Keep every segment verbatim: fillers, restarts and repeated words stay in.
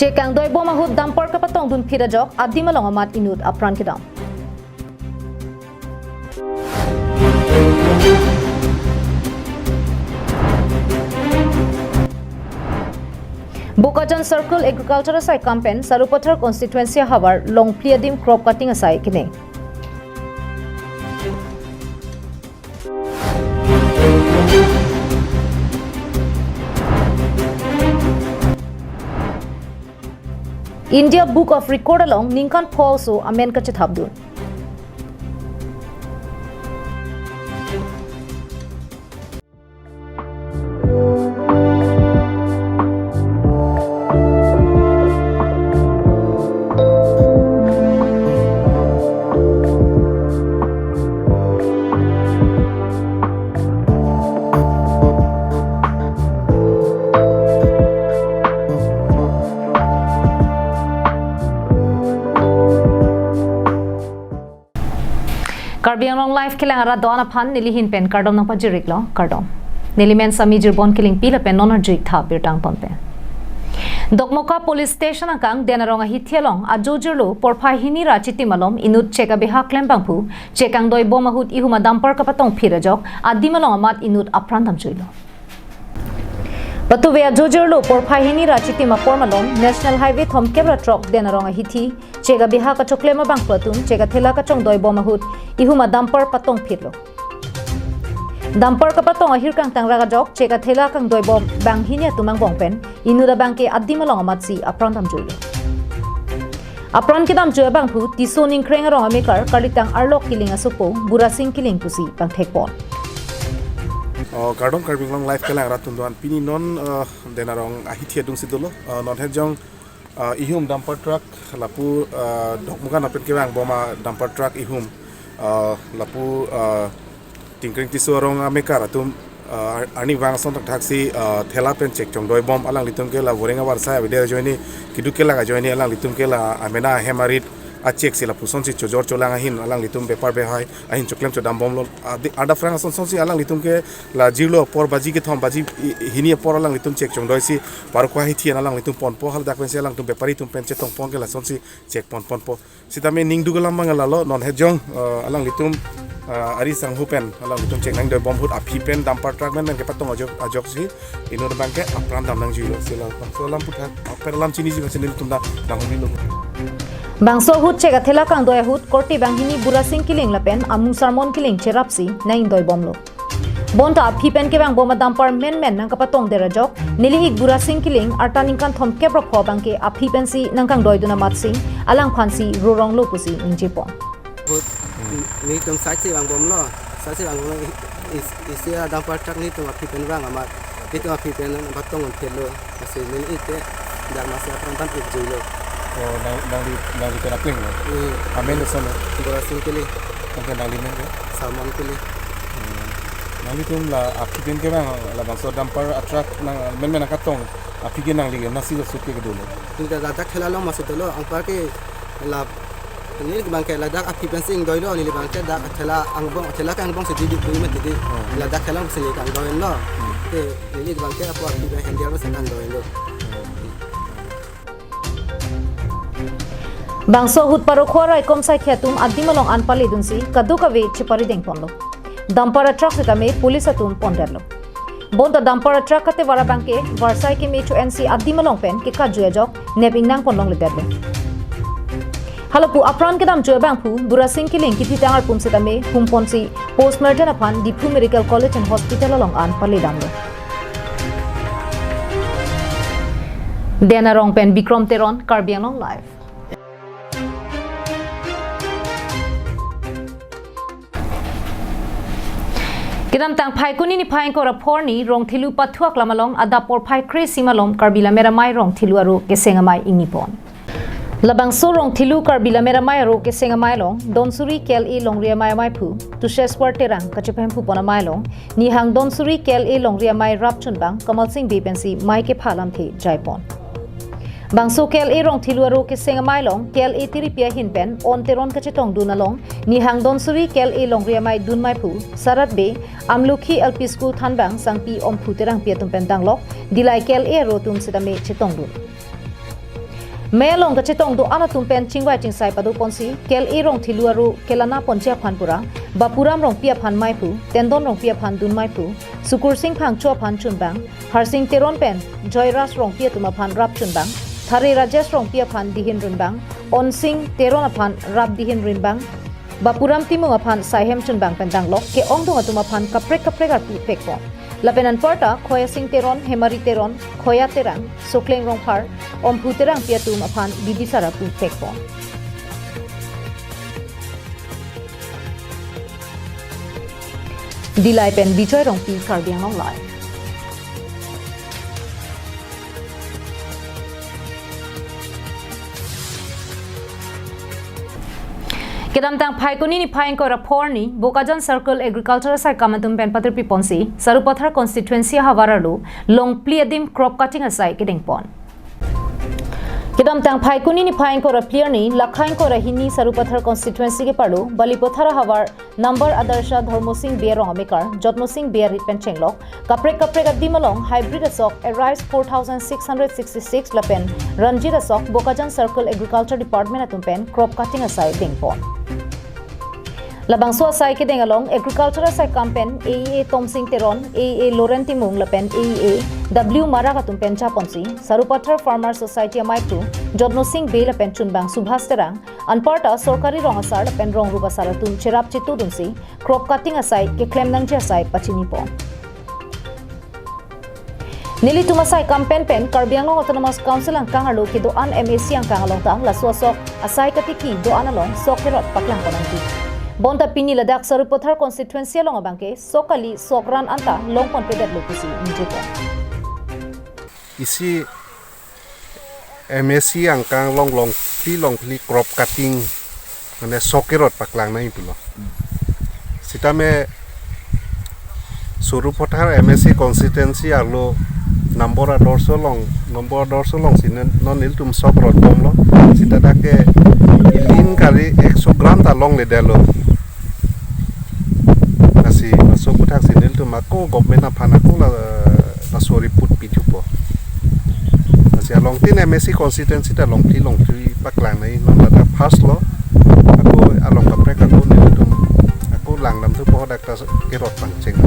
Chek kangdoibom ahut dumper kapatongdunphit ajok adim along amat inut apran kedam. Bokajan Circle Agriculture asai kam pen Sarupathar constituency ahavar longphli adim crop cutting asai kening. India Book of Record along ningkan pho aso amen kachethapdun. Karbi Anglong Live kelang arat do-an aphan neli ahin pen kardom nangpajir-iklo, kardom. Neli men Sami Jirbon Killingpi lapen non arju-ik tha birta angton pen. Dokmoka Police Station angkang Denarong ahithi along ajo jirlo porphai hini ra chitim alom inut chek abeha klembangphu chek kangdoibom ahut ihum adumper kapatongphit ajok adim along amat inut apran damjuilo. Patuve ajo jirlo porphai hini ra chitim apor malom National Highway thomkep ra throk Denarong ahithi chek abeha kachoklem abangphu atum chek athela kachongdoibom ahut ihum adumper patongphitlo. Dumper kapatong ahirkang tangrak ajok chek athela kangdoibom banghini atum angbong pen inut abangke adim along amatsi apran damjuilo. Apran kedamjui abangphu Tisso Ningkreng arong amekar Karlitang Arlok Killing asopo Burasing Killing pusi pangthekpon. Oh, kardom Karbi Anglong Live kelang arat atum do-an, pini non, eh, Denarong ahithi adungsi dolo, eh, non hejong, eh, ihum dumper truck lapu, eh, Dokmoka pen kevangbom a dumper truck ihum, eh, lapu, eh, Ningkreng Tisso arong amekar atum, eh, arnivang ason thakthaksi, eh, thela pen chek chongdoibom, alanglitum ke la voreng avarsai avedet ajoine, keduk kelak ajoine alanglitum ke la amena ahem arit achek si lapusonsi chojor cholang ahin alanglitum bepar behai ahin choklem chodambomlo. Adi, adaphrang asonsonsi alanglitum ke la jirlo apor baji kethom baji i-, hini apor alanglitum chek chongdoisi Parokwa ahithi an alanglitum ponpo, haladak pensi alangtum bepari atum pen chetongpon ke lasonsi chek ponponpo. Sitame ningduk alam abang lalo, non hejong, eh, alanglitum, eh, ari sanghu pen alanglitum chek nangdoibom ahut aphi pen dumper truck menmen kepatong ajok, ajoksi inut abangke apran dam nangjuilo, sila bangso alam puthak aper alam chiniji bangsi nelitum da nanghumilo. Bangso ahut chek athela kangdoi ahut korte banghini Burasing Killing lapen amu Sarmon Killing cherapsi nangdoibomlo. Bonta aphi pen kevangbom adumper menmen nangkapatongdet ajok neli-ik Burasing Killing arta ningkan thomkep ra pho abangke aphi pensi nangkangdoidun amatsi alangphansi roronglo pusi ningjepon. Ahut nelitum side si vangbomlo, side si vangbomlo, i-, is-, isi adumper truck nelitum aphi pen vang amat nelitum aphi pen patongdunphitlo. Lasi neli-ik te dak masi apran dam-ikjuilo. Oh, nang, nangli, nangli pen apleng lo? Iya. Amen lo, son lo? Burasing Killing. Oke, nangli men ke? Sarmon Killing. Hmm. Nanglitum la aphi pen kevang labangso dumper atruck nang menmen nangkatong aphi ke nangli ke nasi lo sut ke kedolo? Neli ladak thela along masi dolo, anparke la neli abangke ladak aphi pensi ingdoilo, neli abangke dak thela angbong, thela ke angbongsi didi dui mati di. Hmm. Ladak thela si neli kangdoilo. Hmm. Te neli abangke apo aphi pen hendia pensi kangdoilo. Bangso ahut Parokwa raikom saikhi atum adim along an paledunsi kadokave cheparidengponlo. Dumper atruck sitame police atum pondetlo. Bonta dumper atruck katevar abangke varsai keme cho-ensi adim along pen kekajui ajok nep ingnang ponlongledetlo. Halapu apran kedamjui abangphu Burasing Killing kithitang arpum sitame humponsi postmortem aphan Diphu Medical College and Hospital along an paledamlo. Denarong pen Bikrom Teron, Karbi Anglong Live. Kedamtang Phaikuni niphai ingkoi ra pho arni Rongthelu Pathu aklam along adap porphai kre-isi malom Karbi Lammet Amei Rongthelu Aro Keseng Amei ingni pon. Labangso Rongthelu Karbi Lammet Amei Aro Keseng Amei along Donsuri K L A Longri Amei ameiphu Tusheswar Terang kachepahemphu pon amei along nihang Donsuri K L A Longri Amei rapchunbang Kamal Singh Bey pensi mei kepha alamthe jaipon. Bangso K L A Rongthelu Aro Keseng Amei along K L A tiripi ahin pen On Teron kachetongdun along nihang Donsuri K L A Longri Amei dunmeiphu Sarat Bey, Amlokhi L P School thanbang Sangpi Omphu Terangpi atum pen danglok Dillai K L A aro atum sitame chetongdun. Mei along kachetong do-an atum pen chingvai chingsai padoponsi, Kel-e Rongthelu aro kelana ponji aphan pura, Bapuram Rongpi aphan maiphu, Tendon Rongpi aphan dun maiphu, Sukursing Phangcho aphan chunbang, Harsing Teron pen Joyras Rongpi atum aphan rap chunbang, Thare Rajesh Rongpi aphan dihin runbang, Onsing Teron aphan rap dihin runbang, Bapuram Timung aphan saihem chunbang pen danglok ke-ongdung atum aphan kaprek kaprek arpu pekpon. Lapen anparta Khoyasing Teron, Hemari Teron, Khoya Terang, Sokleng Rongphar, Omphu Terangpi atum aphan bidisar arpu pekpon. Dillai pen Bijoy Rongpi, Karbi Anglong Live. Kedamtang Phaikuni niphai ingkoi ra pho arni, Bokajan Circle Agriculture asaikam atum pen patirpiponsi, Sarupathar constituency ahavar arlo, longphli adim crop cutting asai kedengpon. Kedamtang Phaikuni niphai ingkoi ra phli arni, lakha ingkoi ra hini Sarupathar constituency keparlo, Balipathar ahavar number Adarsha Dharmosing Bey arong amekar, Jotnosing Bey arit pen chenglok, kaprek kaprek adim along hybrid asok Aries four thousand six hundred sixty-six lapen Ranjit asok Bokajan Circle Agriculture Department atum pen crop cutting asai dengpon. Labangso asai kedeng along Agriculture asaikam pen A E A Tomsing Teron, A E A Loren Timung lapen A E A W Marak atum pen japonsi, Sarupathar Farmer Society amaiphu Jotnosing Bey lapen chunbang Subhas Terang, anparta sorkari rong asar lapen rong rup asar atum cherap chetudunsi, crop cutting asai keklem nangji asai pachinipon. Nelitum asaikam pen pen Karbi Anglong Autonomous Council angkang arlo kedo-an M A C angkang along ta laso asok asai katiki do-an along sok kerot paklangpon nangji. Bonta pini ladak Sarupathar constituency along abangke sok kali sok ran anta longponpedetlo pusi ningjepo. Isi M A C angkang along longphli longphli crop cutting mane sok kerot paklang nangji pulo. Sitame Sarupathar M A C constituency arlo number Adarsha along, number Adarsha alongsi non, non nelitum sok rotbomlo. Sita dak ke ilin kali ekso gram ta longledetlo. Lasi laso aphuthaksi nelitum ako government aphan ako la, laso report pithupo. Lasi along tin M A C constituency ta longphli longphli paklang nangji, non ladak first lo. Ako along kaprek ako nelitum ako langdamthupo, dak ta kerot pangcheng.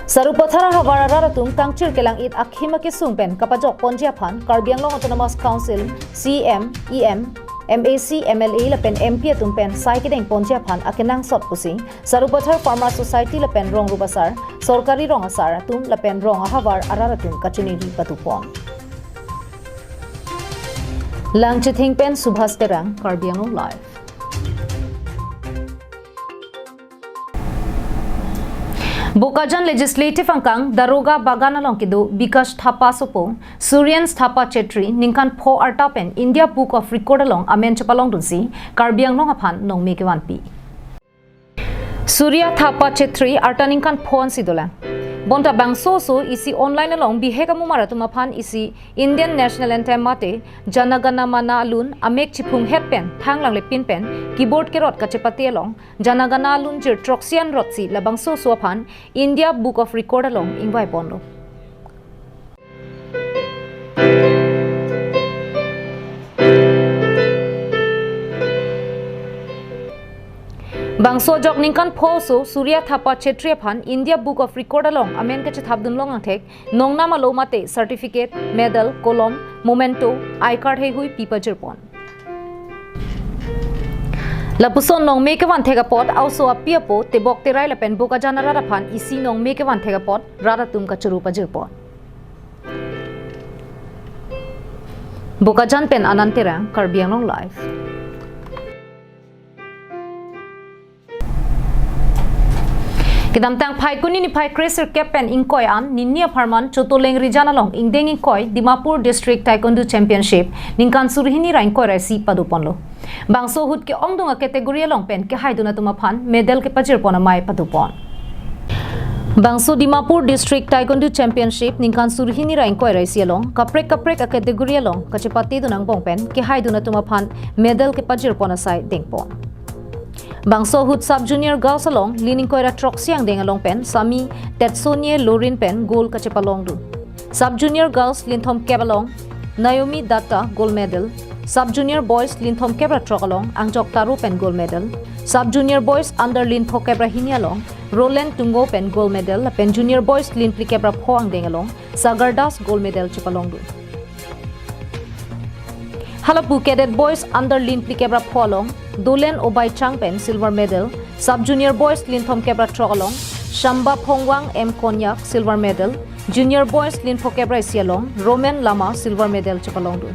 Sarupathar ahavar arat atum kangchir kelang-it akhim akesung pen kapajokponji aphan Karbi Anglong Autonomous Council C E M, E M, M A C, M L A lapen M P atum pen sai kedengponji aphan akenangsot pusi Sarupathar Farmer Society lapen rong rup asar, sorkari rong asar atum lapen rong ahavar arat atum kachiningri patupon. Langchithing pen Subhas Terang, Karbi Anglong Live. Bokajan Legislative angkang Daroga Bagan along kedo Bikash Thapa sopo, Suryan Thapa Chetri, ningkan pho arta pen India Book of Record along amen chepalongdunsi, Karbi Anglong aphan nongme kevanpi. Surya Thapa Chetri arta ningkan pho ansi dolang. Bonta bangso oso isi online along bihek amumar atum aphan isi Indian National Anthem mate Jana Gana Mana alun amek chiphunghet pen thanglangle pin pen keyboard kerot kachepate along Jana Gana alun jir throksi an rotsi labangso oso aphan India Book of Record along ingvaiponlo. Bangso ajok ningkan pho oso Surya Thapa Chetri aphan India Book of Record along amen kachethapdunlong angthek nongnam alo mate certificate, medal, kolom, memento, I card heihui pi pajirpon. Lapuson nongme kevanthek apot a-oso api apo, tebok terai lapen Bokajan arat aphan isi nongme kevanthek apot rat atum kachuru pajirpon. Bokajan pen Anand Terang, Karbi Anglong Live. Kedamtang Phaikuni niphai kre sirkep pen ingkoi an, nini apharman Chotoleng Rijan along ingdeng ingkoi Dimapur District Taekwondo Championship ningkan surhini ra ingkoi ra isi padoponlo. Bangso ahut ke-ongdung a-category along pen kehaidun atum aphan medal kepajirpon amei padoponlo. Bangso Dimapur District Taekwondo Championship ningkan surhini ra ingkoi ra isi along kaprek kaprek a-category along kachepatedun angbong pen kehaidun atum aphan medal kepajirpon asai dengpon. Bangso ahut Sub Junior Girls along lin ingkoi ra throksi angdeng along pen Sami Tetsonie Lorin pen gold kachepalongdun. Sub Junior Girls linthom kep along Naomi Datta gold medal, Sub Junior Boys lin thomkep ra throk along Angjok Taro pen gold medal, Sub Junior Boys under lin phokep ra hini along Roland Tungo pen gold medal lapen Junior Boys lin phlikep ra pho angdeng along Sagar Das gold medal chepalongdun. Halapu Cadet Boys under lin phlikep ra pho along Dolen Obaichang pen silver medal, Sub Junior Boys lin thomkep ra throk along Shamba Phongwang M Konyak silver medal, Junior Boys lin phokep ra isi along Roman Lama silver medal chepalongdun.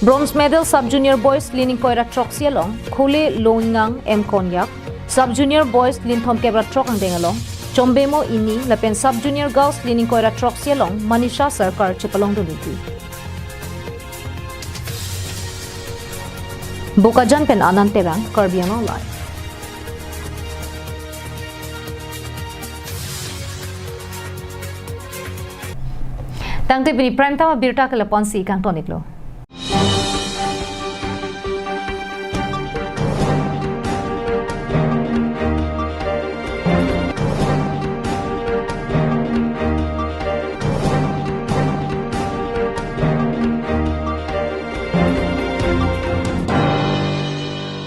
Bronze medal Sub Junior Boys lin ingkoi ra throksi along Khole Longang M Konyak, Sub Junior Boys lin thomkep ra throk angdeng along Chombemo Ini lapen Sub Junior Girls lin ingkoi ra throksi along Manisha Sarkar chepalongdun iti. Bokajan pen Anand Terang, Karbi Anglong Live. Tangte pini Prime Time abirta ke lapu-an si kangton-iklo.